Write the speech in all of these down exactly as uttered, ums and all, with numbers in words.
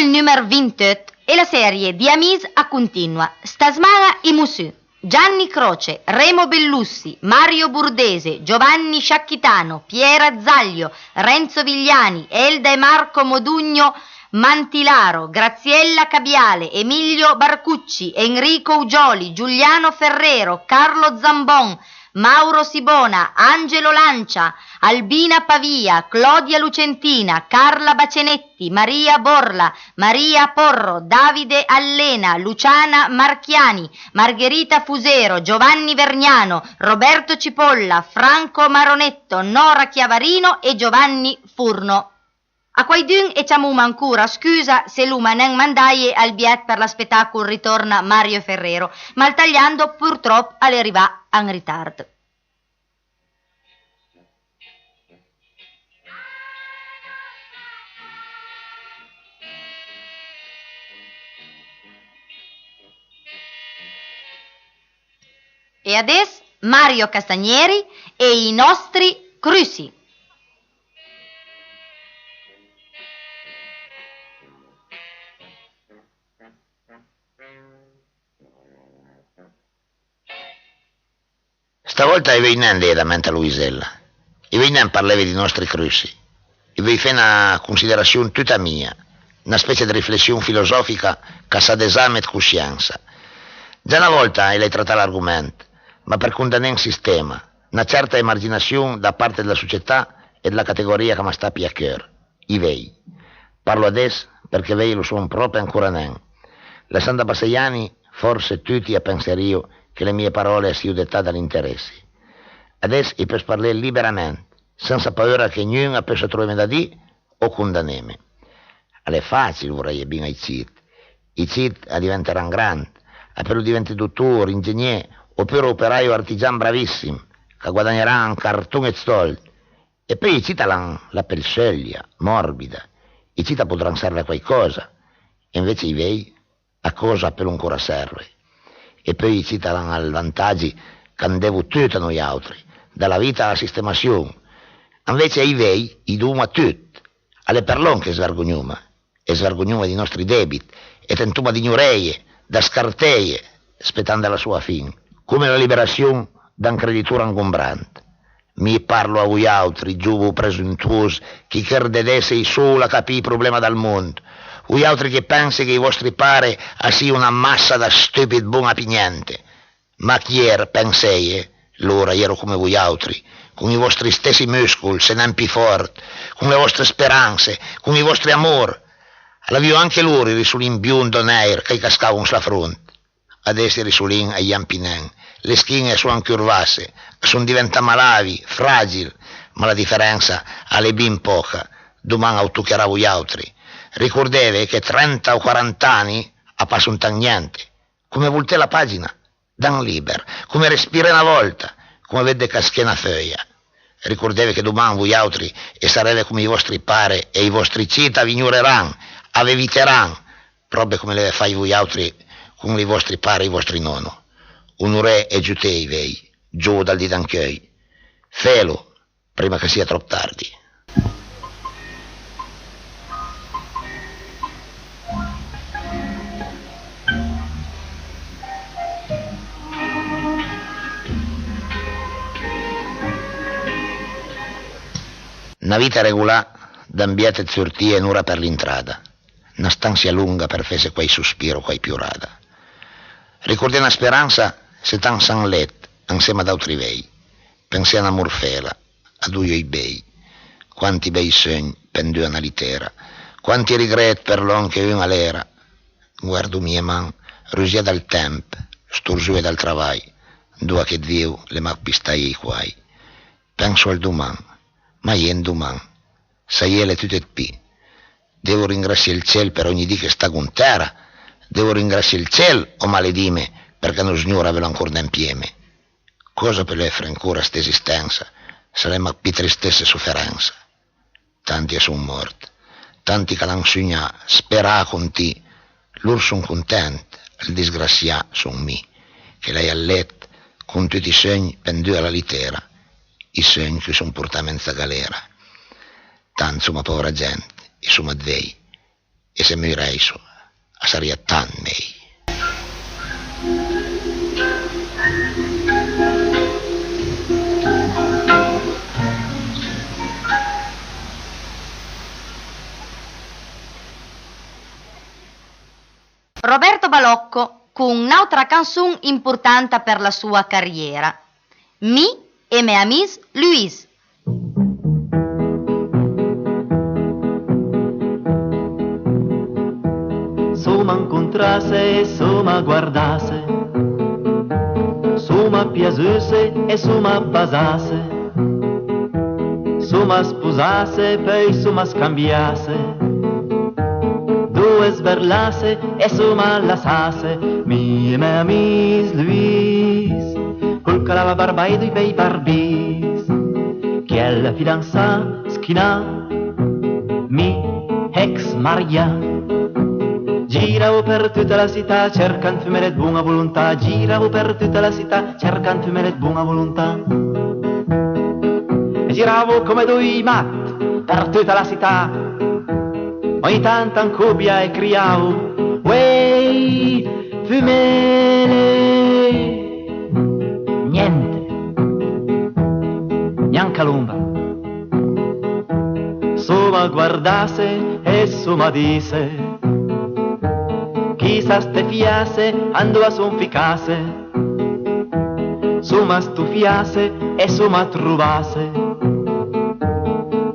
Ël nùmer vintotto e la serie di Amis a cuntinua. Sta zman-a i mos su Gianni Croce, Remo Bellussi, Mario Burdese, Giovanni Sciacchitano, Piera Zaglio, Renzo Vigliani, Elda e Marco Modugno Mantilaro, Graziella Cabiale, Emilio Barcucci, Enrico Ugioli, Giuliano Ferrero, Carlo Zambon, Mauro Sibona, Angelo Lancia, Albina Pavia, Clodia Lucentina, Carla Bacenetti, Maria Borla, Maria Porro, Davide Allena, Luciana Marchiani, Margherita Fusero, Giovanni Vergnano, Roberto Cipolla, Franco Maronetto, Nora Chiavarino e Giovanni Furno. A quaidun e ciamoma ancora scusa se l'oma nen mandaje ël bièt për la spetàcol Ritorna Mario Ferrero, ma ël Tagliando purtròp a l'é rivà an ritard. E adess Mario Castagneri e i nòstri Cruci. Stavòlta i veuj nen lé da ment a Luisella, i veuj nen parleve dij nòstri Cruci, i veuj fé na considerassion tuta mia, na specie ëd riflession filosòfica cassà d'esame ëd cosciensa. Già na vòlta i l'hai tratà l'argoment, ma për condané un sistema, na certa emarginassion da part dla società e dla categorìa ch'a më sta pì a cheur. I vej. Parlo adess përchè vej i lo son pròpe ancora nen. Lassand passé j'ani, fòrse tuti a penserìo che le mie paròle a sio detà da l'interessi. Adess i peuss parlé liberament, sensa paura che gnun a peussa troveme da dì o condaneme. A l'é fàcil vorèje bin ai cit. I cit a diventeran grand, a peulo diventé dotor, ingegnè, opura operaj o artigian bravissim, ch'a guadagneran un carton ëd sòld. E peui i cit a l'han la pel seuglia, mòrbida, i cit a podran serve a quaicòsa, e anvece i vej a còsa a peulo ancora serve? E peui i cit a l'han ël vantagi ch'an devo tut a noiàutri, da la vita a la sistemassion, anvece ai vej i dovoma tut, a l'é për lòn ch'i svergognoma. E svergognoma dij nòstri debit, e tentoma d'ignoreje, da scarteje, spetand la soa fin, come la liberassion da un creditor angombrant. Mi parlo a vojàutri, giovo presuntos, ch'i chërde d'esse ij sol a capì ij problema dal mond, vojàutri ch'i pense che ij vòstri pare a sio na massa da stupid bon a pì gnente. Ma chier, penseje, lora i ero come vojàutri, con ij vòstri stessi muscol, se nen pì fòrt, con le vòstre speranse, con ij vòstri amor. A l'avìo anche lor ij risolin biond o nèir ch'a-j cascavo an sla front. Adess ij risolin a-j an pì nen, le schin-e a son ancurvasse, a son diventà malavi, fragil, ma la diferensa a l'é bin pòca, doman a-j tocherà a vojàutri. Ricordeve che trenta o quaranta ani a passo ant un gnente. Come volté la pagina da un liber, come respiré na vòlta, come vedde casché na feuja. Ricordeve che doman vojàutri i sareve come ij vòstri pare e ij vòstri cit a v'ignoreran, a v'eviteran, pròpe come l'eve fàit vojàutri con ij vòstri pare e ij vòstri nòno. Onoré e giuté ij vej, giovo dal dì d'ancheuj. Felo, prima ch'a sia tròp tardi. Na vita regolà, da un bièt ëd sortìa e n'ora për l'intrada, na stansia longa për fesse quai sospir o quai piorada. Ricordé na speransa setanse an let ansema ad àutri vej, pensé a n'amor fela, a doi òj bej, quanti bej seugn pendù a na litera, quanti rigret për lòn che un a l'era. Guardo mie man, rusià dal temp, storzùe dal travaj, andoa che 'd vivo l'é mach pì staje ij quaj. Penso al doman, ma a-i é un doman? S'a-i é, a l'é tut ëd pì. Devo ringrasié ël cel për ogni dì che stago an tera? Devo ringrasié ël cel o maledime përchè Nosgnor a veul ancor nen pieme? Còsa a peul ofre ancora st'esistensa, s'a l'é mach pì tristessa e soferensa? Tanti a son mòrt, tanti ch'a l'han sugnà, sperà con ti, lor son content, ël disgrasià son mi, che l'hai al let con tuti ij seugn pendù a la litera, ij seugn ch'i son portame an sla galera. Tant soma pòvra gent, i soma 'd vej, e se muirèisso, a sarìa tant mej. Roberto Balocco con n'àutra canson importanta për la soa cariera, Mi e mè amis Luis. Soma ancontrasse e soma guardasse, soma piasusse e soma basasse, soma spusasse e peui soma scambiasse, doe sberlasse e soma lassasse, mi e mè amis Luis, col ch'al a la barba e doi bej barbis, chiel fidansà, schinà, mi, ex marià. Giravo për tuta la sità cercand fumele ëd bon-a volontà, giravo për tuta la sità cercand fumele ëd bon-a volontà. E giravo come doi mat për tuta la sità, ogni tant an cobia e criavo: Uèi, fumele! Niente. Gnanca l'ombra. Soma guardasse e soma disse: Chissà ste fiasse andoa son ficasse. Soma stufiasse e soma trovasse,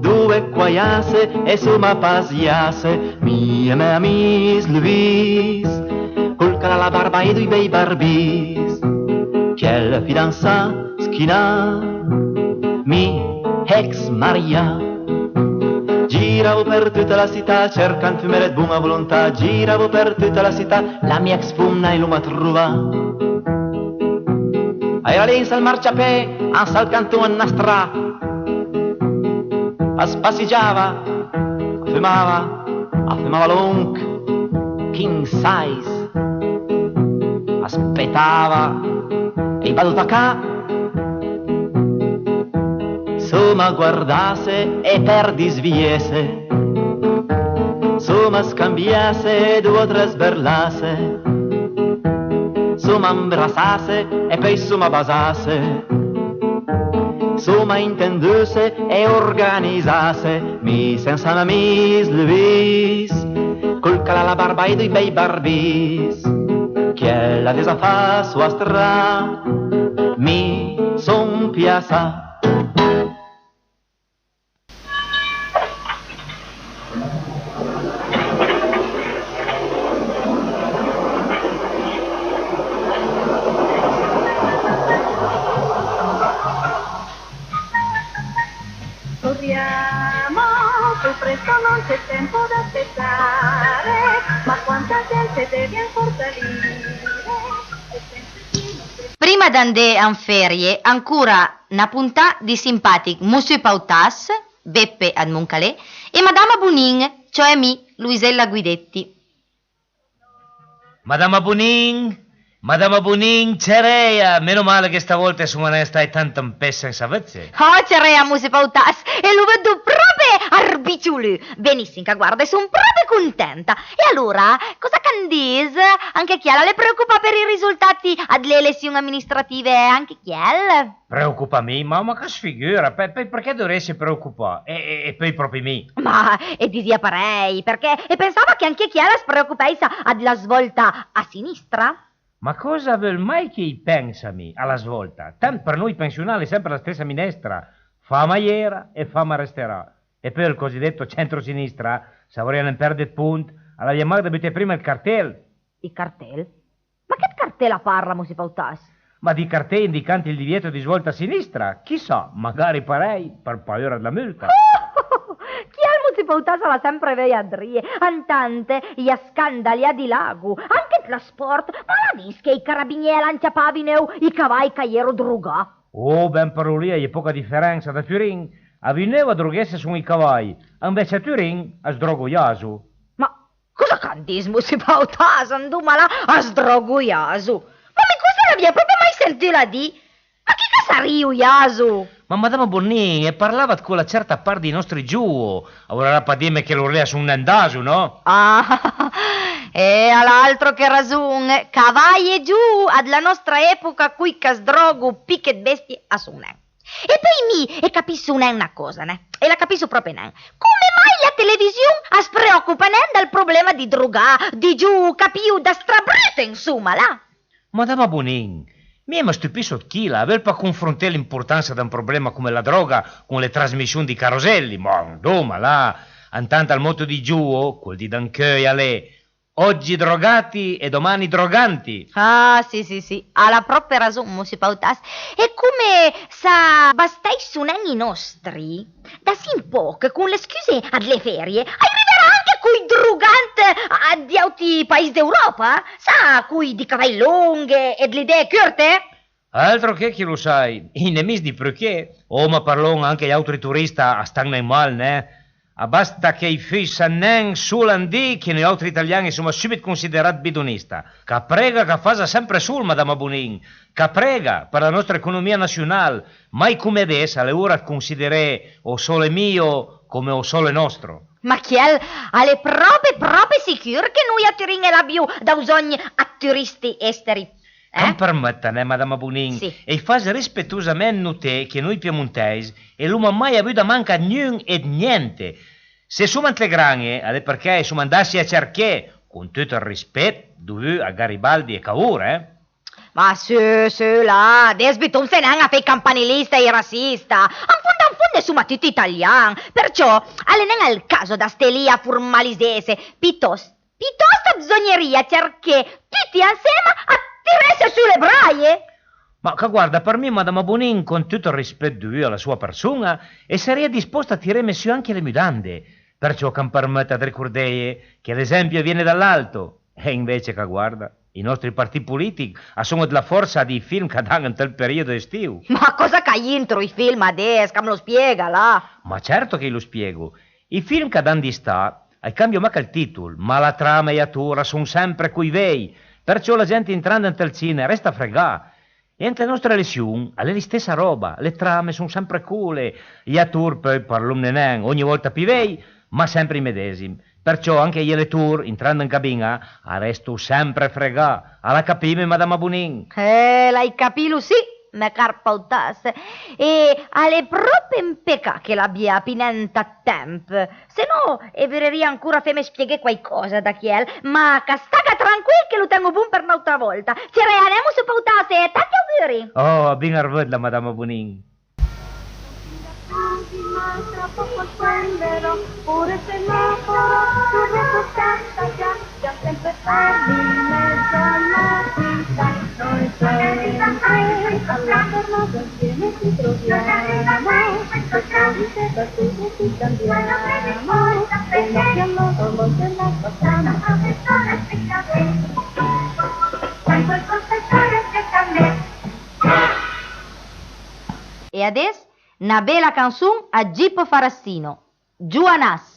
doe quaiasse e soma pasiasse, mi e mè amis Luis, col ch'al a la barba e doi bej barbis, chiel fidansà, schinà, mi, ex marià. Giravo për tuta la sità cercand fumele ëd bon-a volontà, giravo për tuta la sità, la mia ex fomna e l'oma trovà. A era lì an sël marciapé, an sël canton ëd na stra, a spassigiava, a fumava, a fumava lonch, king size, a spetava e i bado tacà. Soma guardasse e për disviesse, soma scambiasse e doe o tre sberlasse, soma ambrassasse e peui soma basasse, soma intendusse e organisasse, mi sensa mè amis Luis, col ch'al a la barba e doi bej barbis, chiel a deza fa soa stra, mi son piassà. Corriamo, più presto non c'è tempo da aspettare, ma quanta gente deve ancora salire. Prima d'andé an ferie, ancora na pontà di simpàtich Mussù Pautàs, Beppe ëd Moncalé, e Madama Bonin, cioè mi, Luisella Guidetti. Madama Bonin! Madama Bonin, cerea! Meno male che stavolta soma nen stai tant an pé sensa vëdse. Oh, cerea, Mussù Pautàs, e lo vëddo pròpe arbiciolù! Benissim, ca guarda, son pròpe contenta! E alora, còsa ch'an dis? Anche chiel al è preocupà për ij risultati ëd le elession aministrative, anche chiel? Preocupà mi? Ma, ma ch'a s'figura, pe-, pe-, përchè i dovrìa esse preocupà? E, e, e peui pròpi mi? Ma, e disìa parèj, përchè e pensava che anche chiel as preocupèissa ëd la svòlta a sinistra? Ma còsa veulo mai che i pensa mi, a la svòlta? Tant për noi pensionà a l'é sempe la stessa minestra, fà ma jera e fà ma resterà. E peui ël cosidetto centro-sinistra, s'a vorìa nen perde 'd pont, a l'avìa mach da buté prima ël cartel. Ij cartel? Ma che 'd cartel a parla, Mussù Pautàs? Ma dij cartej indicant il divieto di svolta a sinistra, chissà, magari parèj, për paura dla multa. Chiel, Mussù Pautàs, a l'ha sempe veuja 'd rie, antant i a scandalia di lago, anche dla sport, ma l'ha vist che ij carabinié a l'han ciapà a Vineu ij cavaj ch'a j'ero drogà? Oh, ben parolì, a-i é poca diferensa, da Turin a Vineu a droghesse son ij cavaj, anvece a Turin as drògo j'aso. Ma còsa ch'an dis, Mussù Pautàs, andoma là as drògo j'aso? Ma mi còsa l'avìa pròpi mai sentula dì? Ma chi ch'a sarìo j'aso? Ma madama Bonin, e parlava ëd cola cèrta part dij nòstri giuo, a vorarà pa dime che lor lì a son nen d'aso, nò? Ah, e al a altro che rason, cavai e giuo, a dla nòstra epoca coj ch'as drogo pì che ëd bestie a son nen. E peui mi e capisso nen na còsa, neh? E la capisso pròpi nen. Come mai la television as preòccupa nen dal problema dij drogà, dij giuo, capìo, da strabrute, ansoma, là? Madama Bonin, mi e më stupisso ëd chila, a veul pa confronté l'importansa d'un problema come la dròga con le trasmission dij caroselli, ma andoma, là, antant ël mòto dij giuo, col dì d'ancheuj, a l'é: oggi drogati e domani droganti. Ah, sì, sì, sì, al a pròpi rason, Monsieur Pautàs. E come s'a bastèisso nen ij nòstri, da sì un pòch, con le scuse a dle ferie, a-i riverà anche coj drogant a, dij àutri pais d'Euròpa, sa, coj dij cavèj longh e dle idee curte? Altro che ch'i lo sai, ij nemìs dij pruchee. Oh, ma parlon, anche j'àutri turista a stan nen mal, neh? A basta ch'i fussa nen sola un dì che noi àutri italian i soma sùbit considerà ëd bidonista. Ch'a prega, ch'a fasa sempre sol, madama Bonin, ch'a prega për la nòstra economia nassional, mai come adess a l'é ora ëd consideré o sole mio come o sole nòstro. Ma chiel a l'é pròpi, pròpi sicur che noi a Turin i l'abio da bzògn ëd turisti esteri? Eh? Ch'am përmëtta, neh, madama Bonin, sì, e i fas rispetosament noté che noi piemontèis i l'oma mai avù da manca gnun e ëd niente. Se i soma ant le gran-e, a l'é përchè i soma andassij a cerché, con tut ël rispet dovù a Garibaldi e Cavour, eh? Ma su, su, là, adess butomse nen a fé ij campanilista e ij rassista. An fond, an fond, i soma tuti italian, perciò a l'é nen ël caso da sté lì a formalizese, pitòst Pitòst a bzognerìa cerché tuti ansema ëd tiresse su le braje. Ma ch'a guarda, për mi, madama Bonin, con tut ël rispet dovù a la soa përson-a, i sarìa dispost a tireme su anche le mudande, përciò ch'am përmëtta ëd ricordeje che l'esempio viene dall'alto, e invece ch'a guarda, ij nòstri partì politich a son dla fòrsa dij film ch'a dan ant ël periodo estiv. Ma còsa ch'a j'intro ij film adess, ch'am lo spiega, là? Ma certo ch'i lo spiego, Ij film ch'a dan d'istà, a-j cambio mach ël tìtol, ma la trama e j'ator a son sempre coj vej, përciò la gent intrand ant ël cine a resta fregà. E ant le nòstre elesion a l'é l'istessa ròba, le trame a son sempre cole, j'ator peui, parlomne nen, ògni vòlta pì vej, ma sempre ij medesim. Përciò anche j'eletor, intrand an cabin-a, a resto sempre fregà. A l'ha capime, madama Bonin? Eh, l'hai capilo sì, me car Pautàs. E a l'é pròpi un pecà che l'abia pì nen tant temp, se nò i vorerìa ancora feme spieghé quaicòsa da chiel, ma ch'a staga tranquil che lo ten-o bon për n'àutra vòlta. Cire, anemo su Pautàs, e tanti auguri! Oh, a bin arvëdla, madama Bonin. E adess na bela canson a Gippo Farassino, Gioanàs.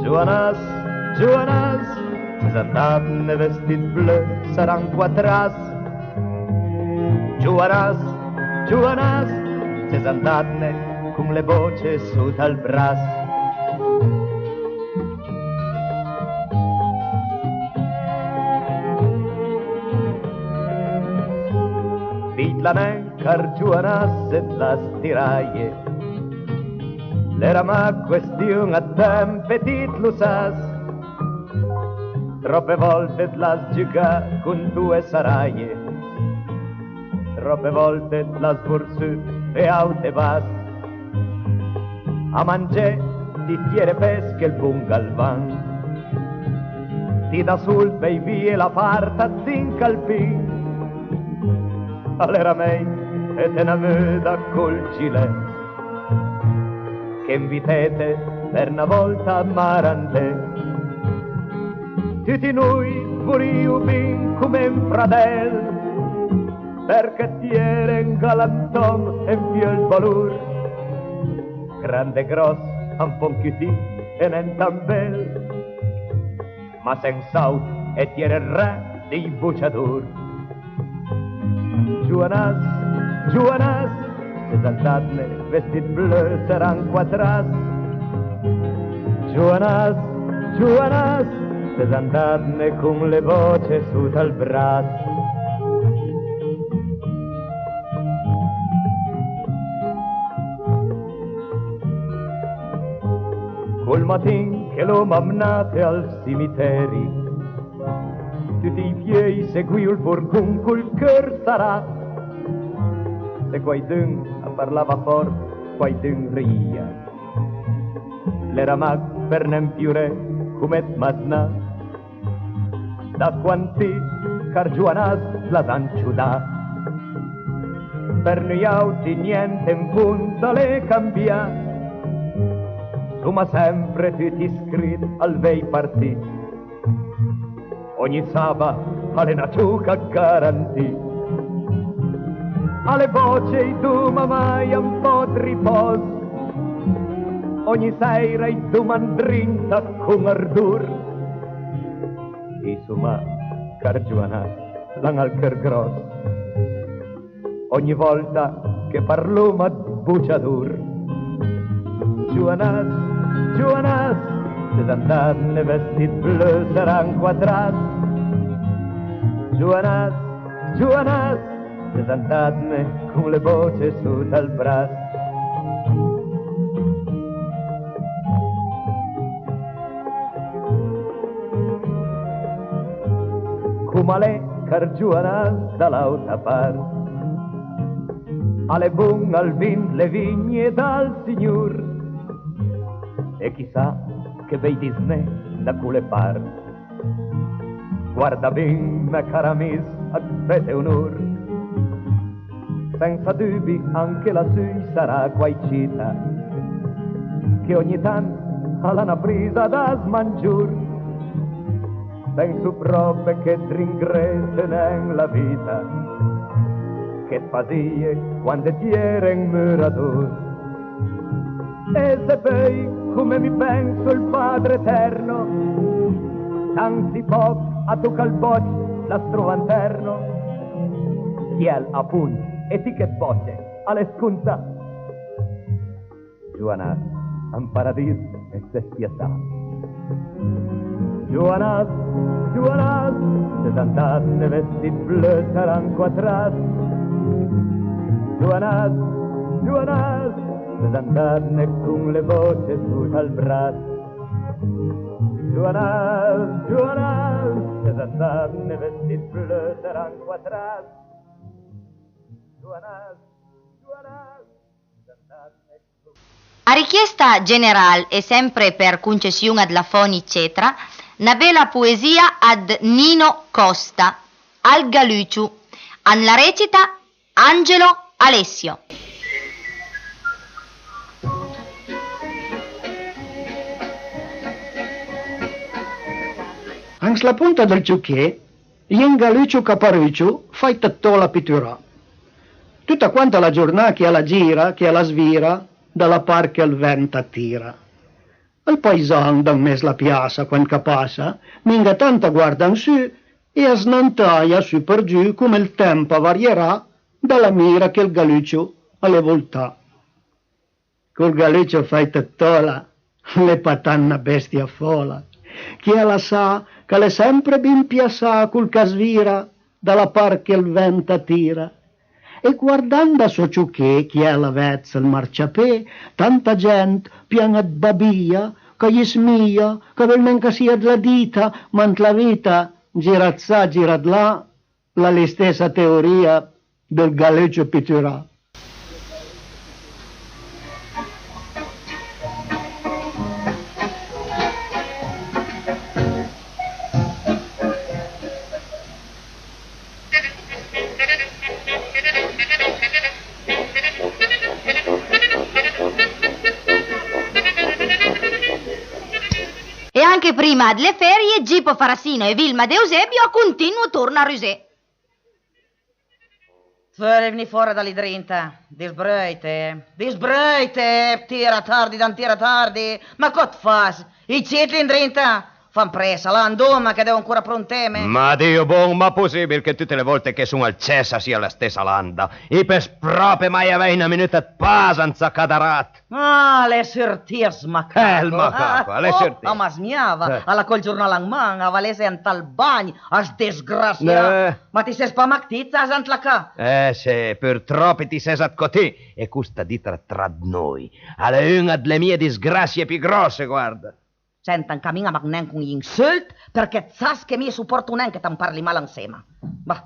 Gioanàs, Gioanàs, ses andatne vestì ëd bleu, saran quat ras. Gioanàs, Gioanàs, ses andatne con le bòce sot al bras. Vìjtla nen, car Gioanàs, se it l'has tiraje, l'era mach question ëd temp e ti it lo sas. Tròpe vòlte it l'has giugà con doe saraje, tròpe vòlte it l'has vorsù fé àut e bas. A mangé ti it j'ere pes che ël bon galvan, ti da sol it veive la farta ëd sinch alpin. A l'era mej fete na muda col gilet che invitete për na vòlta a Marandé. Tuti noi it vorìo bin come un fradel, përchè it j'ere un galantòm e un fieuj ëd valor. Grand e gròs, un pò cutì e nen tant bel, ma se 'n saut e tiere 'rè dij bociadur. Joanas, Joanas, sesant'anne, vestì bleu, sarà 'n quatras. Joanas, Joanas, sesant'anne, con le bòce sot al bras. Col matin che l'oma 'mnate al cimiteri, tuti ij fieuj seguìo ël forcon col cheur sarà. Se quaidun a parlava fòrt, quaidun rìa. L'era mach për nen pioré, come 'd matinà. Da quand ti, car Joanas, l'has anciodà, për nojàutri nient en fond al é cambià. Soma sempre tuti iscrit al vej partit. Ogni saba al é na cioca garantì. A le bòce i doma mai un pò 'd ripòs. Ogni sèira i doma 'ndrinta con ardor. Insoma, car Joanas, l'han al cheur gròs. Ogni vòlta che parloma 'd bociadur. Joanas, Joanas, sesant'anne, vestì bleu, sarà 'n quatras. Joanas, Joanas, sesant'anne, con le bòce sot al bras. Coma l'é, car Joanas, da l'àutra part? Al é bon ël vin, le vigne dal Signor, e chissà che bej disné da cole part. Guarda bin, mè car amis, a 't fete onor. Sensa dubi anche lassù i sarà quai cita che ogni tant al à na brisa da smangior. Penso pròpe che 't ringrete nen la vita che 't fasìe quand ti ere un murador. E se peui, come mi penso, ël Padre Eterno, tant si pòch a toca ël bòcc l'as trova 'nterno. Chiel, apont, e ti che 't bòce, al é scontà. Joanas, an paradis e ses piassà. Joanas, Joanas, sesant'anne, vestì bleu, sarà 'n quatras. Joanas, Joanas, sesant'anne, con le bòce sot al bras. Joanas, Joanas, sesant'anne, vestì bleu, sarà 'n quatras. Joanas, Joanas, sesant'anne, A richiesta general e sempre për concession ad la fòni, ecetera, na bela poesia ad Nino Costa, Al Galucio, an la recita Angelo Alessio. An sla ponta dël ciuché, i é un galucio caparucio fàit ëd tòla piturà. Tuta quanta la giornà chiel a gira, chiel a svira, da la part che ël vent a tira. Ël paisan, da 'n mes la piassa, quand ch'a passa, minga tant a guarda an su e a snantaja su për giù, come ël temp a varierà da la mira che ël galucio a l'é voltà. Col galucio fàit ëd tòla, l'é pa tant na bestia fòla. Chiel a sa ch'a l'é sempre bin piassà col ch'a svira da la part che ël vent a tira. E guardand a sò ciuché, chiel a ved sël marciapé tanta gent pien ëd babija, ch'a-j smija, ch'a veul nen ch'a sia dla dita, ma ant la vita, gira 'd sà, gira 'd là, l'ha l'istessa teorìa dël galucio piturà. E anche prima dle ferie, Gipo Farassino e Vilma De Eusebio a continuo torno a Rusé. Feu, vnì fòra da lì drinta. Disbreuite, disbreuite, tira tardi, dan tira tardi. Ma còs fas? I cit lì drinta? Fa ampressa, là, andoma, che devo ancora pronteme. Ma Dio bon, ma pussibil che tute le volte che son al cès a sia la stessa landa? I pes pròpe mai avèj na minuta ëd pas, anzacà da rat. Ah, l'é sür ti ël macaco. Eh, ël macaco, l'é sür ti. Ah, oh, a ma smiava, eh. A l'ha col giornal an man, a va lese ant ël bagn, a s'disgrasià. Eh. Ma ti ses pa mach ti, Zazà, ant la ca? Eh, sì, purtròp ti ses ëd cò ti. E costa dita tra ëd noi a l'é un-a dle mie disgrasie pì gròsse, guarda. Sent, ancamin-a mach nen con j'insult, përchè it sas che mi i sopòrto nen che it am parli mal ansema. Bah,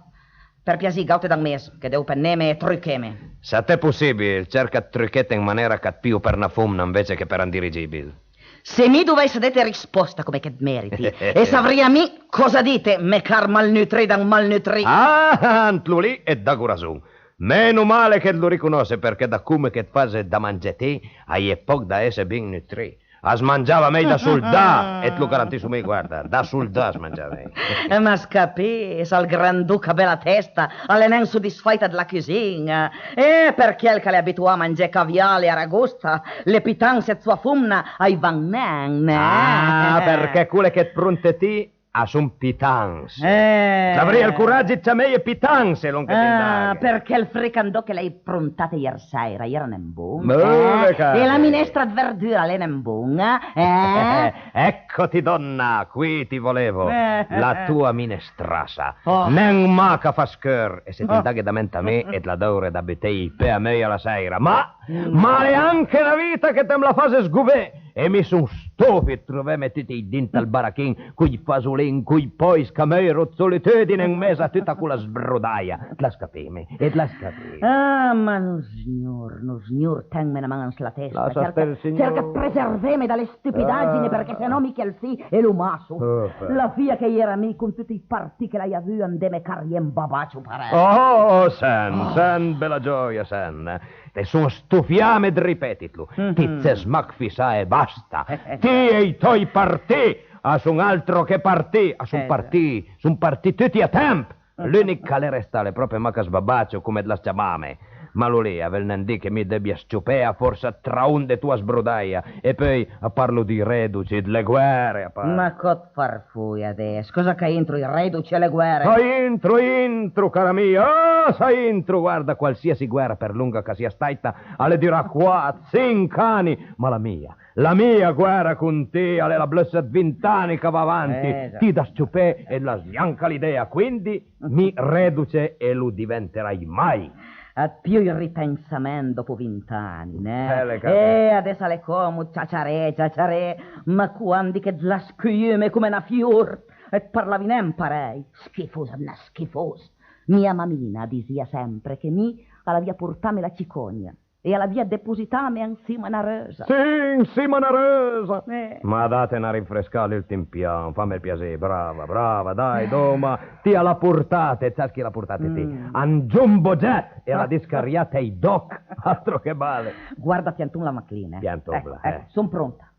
për piasì, gaute da 'n mes, che devo penneme e trucheme. S'a t'é pussibil, cerca ëd truchete an manera ch'at pìo për na fomna anvece che për un dirigibil. Se mi dovèissa dete rispòsta come che it meriti, e savrìa mi còsa dite, me car malnutrì da un malnutrì. Ah, ant lu lì it dago rason. Meno male che it lo riconòsse, përchè da come che it fase da mangé ti, a-i é pòch da esse bin nutrì. As mangiava mej da soldà, e it lo garantisso mi, guarda, da soldà as mangiava mej. Eh, ma as capìs, ël granduca bela testa, a l'é nen sodisfàit dla cusin-a. Eh, për chel ch'a l'é abituà a mangé caviale e aragosta, le pitanse ëd soa fomna a-j van nen, neh? Ah, përchè cole che it pronte ti a son pitanse. Eh. L'avrìa ël coraggi ëd ciameje pitanse, lòn che t'indaghe. Ah, përchè ël fricandò che l'hai prontate ier sèira a l'era nen bon, eh? E la minestra ëd verdura a l'é nen bon-a, eh? Eccoti, donna, qui ti volevo. Eh. La tua minestrasa. Oh. Nen mach a fas cheur, e se t'indaghe da ment a mi, it l'hai daure da buteje ij pé a meuj a la sèira. Ma, ma a l'é anche na vita che it am la fase sgové. E mi son stof ëd troveme tuti ij di ant ël barachin, coj fasolin, coj pòjs ch'a meuj rot solitudine an mes a tuta cola sbrodaja. It l'has capì, mi? It l'has capì? Ah, ma nosgnor, nosgnor, tenme na man an sla testa. Lassa cerca, stare ël Signor. Cerca ëd preserveme da le stupidagine, ah, përchè se nò mi chel fi e lo masso. Oh, la fija che i era mi con tuti ij partì che l'hai avù, andeme carrié un babacio parèj. Oh, sent, sent, bela gioia, sent. Te son stofiame ëd ripetitlo. Ti it ses mach fissà e basta. Ti e ij tòj partì a son altro che partì, a son partì, son partì tuti a temp. L'ùnich ch'a l'é restà a l'é pròpe mach ël babacio, come it l'has ciamame. Ma lo lì a veul nen dì che mi i debia s-ciopé a fòrsa ëd traon de toa sbrodaja. E peui a parlo dij redoci, dle guere, a parlo. Ma còs farfoi adess? Còsa ch'a intro ij redoci e le guere? S'a intro, intro, cara mia, ah, s'a intro, guarda, qualsiasi guera, për longa ch'a sia stàita, a l'é durà quat, sinch ani, ma la mia, la mia guera con ti a l'é la blëssa ëd vint ani ch'a va avanti. Eh, già. Ti da s-ciopé it l'has gnanca l'idea, quindi mi redoce i lo diventerai mai. Ëd pì ij ripensament dòpo vint ani, neh? Eh, l'é capì. Eh, adess a l'é còmod ciaciaré, ciaciaré, ma quandi che it l'has cuiume come na fior, it parlavi nen parèj, schifos ëd na schifos. Mia mamina a disìa sempre che mi a l'avìa portame la cicogna e a l'avìa depositame ansima a na reusa. Sì, ansima a na reusa! Eh. Ma date na rinfrescà a l'ùltim pian, fame ël piasé, brava, brava, dai, doma, ti a l'ha portate, it sas chi a l'ha portate ti? Mm. A un Jumbo Jet, e a l'ha discarià tij dòch, altro che bale. Guarda, piantomla mach lì, neh. Piantomla, ecco, eh. Ecco, son pronta.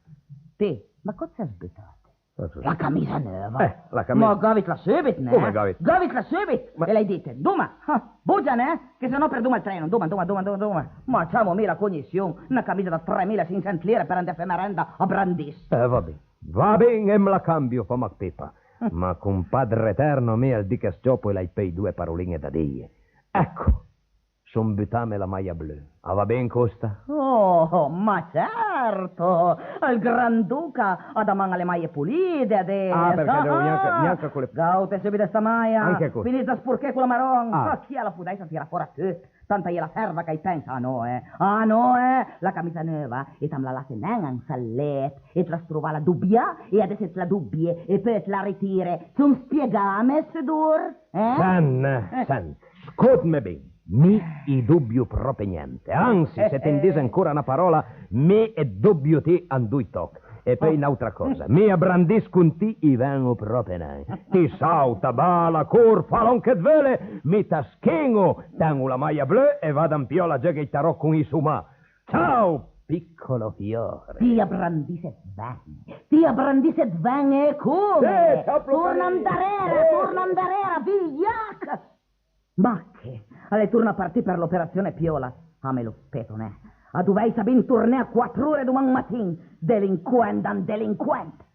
Ti, ma còs it ses butate? La camisa neuva. Eh, la camisa. Ma gavitla sùbit, neh? Come gavit? Gavitla sùbit! Ma e l'hai dite, doma, ah, bugia, neh? Che se nò perdoma ël treno, doma, doma, doma, doma, doma. Ma ciamo mi la cognission, na camisa da tremila e sinchsent lire për andé a fé merenda a Brandis. Eh, va bin, va bin, e m'la cambio, fa mach pipa. Ma con Padre Eterno mi ël dì ch'a s-ciopo i l'hai peui doe parolin-e da dije. Ecco. Son butame la maia blu. A va bin costa? Oh, ma certo! Ël Granduca a dà man a le maie polide adess. Ah, përchè devo gnanca, gnanca co le... Gaute sùbit sta maia. Anche costa. Finì ëd sporché cola maron. Ah. Ma chi a la podèissa tirà fòra tut? Tant a-i é la serva ch'a-j pensa. Ah no, eh. Ah no, eh. La camisa neuva, it am la lasse nen an sal let. It l'has provà a la dobià e adess it la dobie e peui it la ritire. Son spiegame, sudor? Eh? Sent, sent. Scotme bin, mi i dobio pròpe gnente. Ansi, se ti 'm dises ancora na paròla, mi it dobio ti an doi tòch. E peui n'àutra còsa, mi a Brandis con ti i ven-o pròpe nen. Ti sàuta, bala, cor, fa lòn che it veule, mi t'aschin-o, ten-o la maia blu e va da 'n piòla a gieughé ij tarò con ij so ma. Ciao, piccolo fiore. Ti a Brandis it ven-e, ti a Brandis it ven-e e come? Sì, ciao, torna andarera, torna andarera, vigliac! Ma che? Al è tornà partì për l'operazione Piola. Ah, me lo speto, neh. A dovèissa bin torné a quatr'ore doman matin, delinquent d'un delinquent.